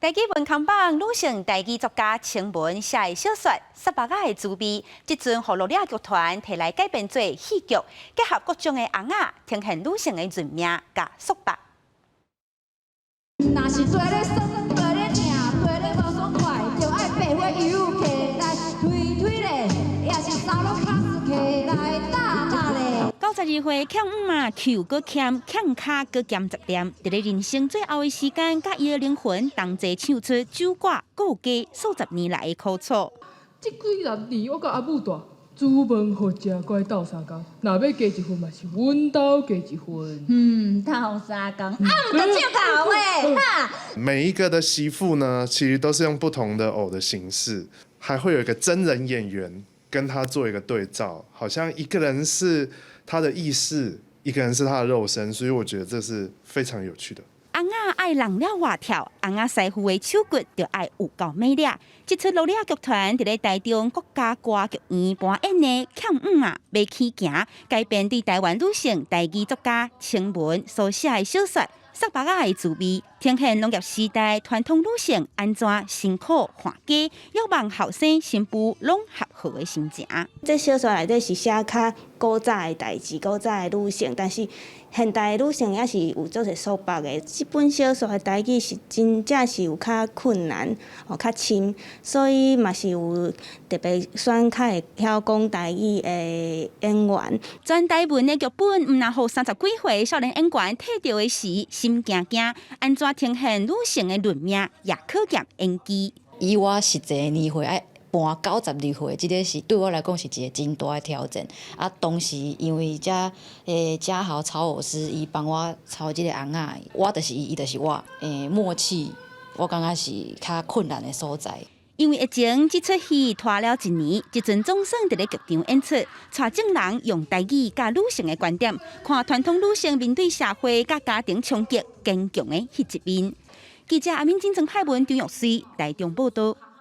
台語文康榜女性台語作家晴雯寫的小說《虱目仔的滋味》，這陣予羅了劇團提來改編做戲劇，結合各種的尪仔，呈現女性的閏命佮束縛。若是趴咧酸，趴咧疼，趴咧無爽快，就愛白花油起來推推咧，也是沙攏卡斯起來打打咧。92歲欠五嘛，扣閣欠，欠跤閣兼10點，佇咧人生最後的時間，佮伊的靈魂同齊唱出守寡顧家數十年來的苦楚。這幾十年，我佮阿母蹛，煮飯予食，閣愛鬥相共。若欲加一份嘛是阮兜加一份。嗯，鬥相共，啊，毋就照夠的哈。每一個的媳婦呢，其實都是用不同的偶的形式，還會有一個真人演員跟他做一個對照，好像一個人是他的意識，一個人是他的肉身，所以我覺得這是非常有趣的。尪仔愛人了活跳，尪仔師傅的手骨就愛有夠美麗。這齣羅了劇團佇咧台中國家歌劇院搬演的《欠五仔欲起行》，改編對台灣女性台語作家晴雯所寫的小說《虱目仔的滋味》，呈現農業時代傳統女性按怎辛苦看家，仰望後生新婦攏合好的心情。這小說內底是寫較古早的代誌，古早的女性，但是現代的女性也是有足濟束縛的。這本小說的台語是真正是有較困難，哦較深，所以嘛是有特別選較會曉講台語的演員。全台文的劇本，毋但予30幾歲少年演員睇著的時心驚驚，按怎呈現女性的論命，也考驗演技。以我實際年歲愛扮92歲，這個是對我來講是一個真大的挑戰。啊，當時因為遮嘉豪操偶師伊幫我操這個尪仔，我就是伊，伊就是我，默契，我感覺是較困難的所在。因為疫情，這齣戲拖了一年，這陣總算佇咧劇場演出，帶眾人用台語佮女性的觀點，看傳統女性面對社會佮家庭衝擊堅強的彼一面。記者阿敏、金正派文、張玉水台中報道。